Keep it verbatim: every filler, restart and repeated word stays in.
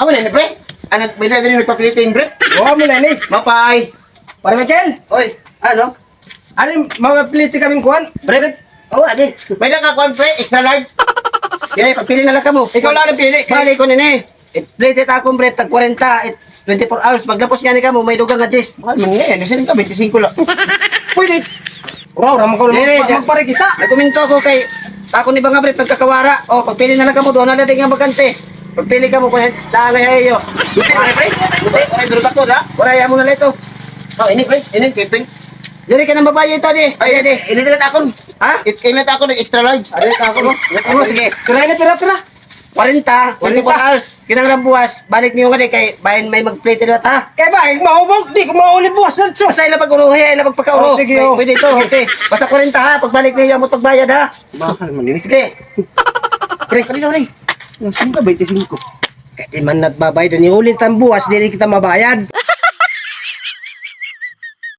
Amo na ini, pre. Ano, may na din nagpa-plating, pre? Oo, amo na ini. Mapay. Pare Michael? Oy, ano? Ano, mga plete kaming kuan? Pre? Oo, adi. May na ka kuan, pre? Extra large. Kaya pagpili na lang kamo. Ikaw lang ang pili. Bali ko nini. It plete ta akon, pre, tag kwarenta. It twenty-four hours. Maglapos nga ni kamo, may dugang nga diyes. Mahal man nga yan. Kasi ka, twenty-five lang. Pwede. Wow, ramo ko Dili, naman dyan. Magpare kita. Nagkomento ako kay, ako ni ba nga, pre, pagkakawara. O, pagpili na lang kamo, duha na lang din nga bakante. Pagpili kamo, kung laangay ha iyo. Buti, pre, pre. Buti, pre, durog ako, ha? Wala, amo na lang ito. O, ini, pre, ini, kiping. Diri ka nang babae ito, di. Ay, Ay, di. Ini, ini na akon. Ha? It, ini na akon, extra large. Ay, ito ako, no? Ito ako, sige. Pira na, pira, pira. Kwarenta, Kwarenta. Twenty-four hours. Kinahanglan buwas, balik niyo nga di kay bahin may magplete dito, ha? Kay ba, eh, mahubog, di ko mauli buwas na ito. Basta ila pag-uruhi, ila pagpakauro. O, sige, o. Pwede ito, okay. Basta kwarenta, ha, pagbalik niyo, amo pagbayad, ha? Mahal man ini. Sige. Pre, kanina, pre. Ang singka, twenty-five. Kay di man nagbabayad, ni ulit ang buwas, dili kita mabayad.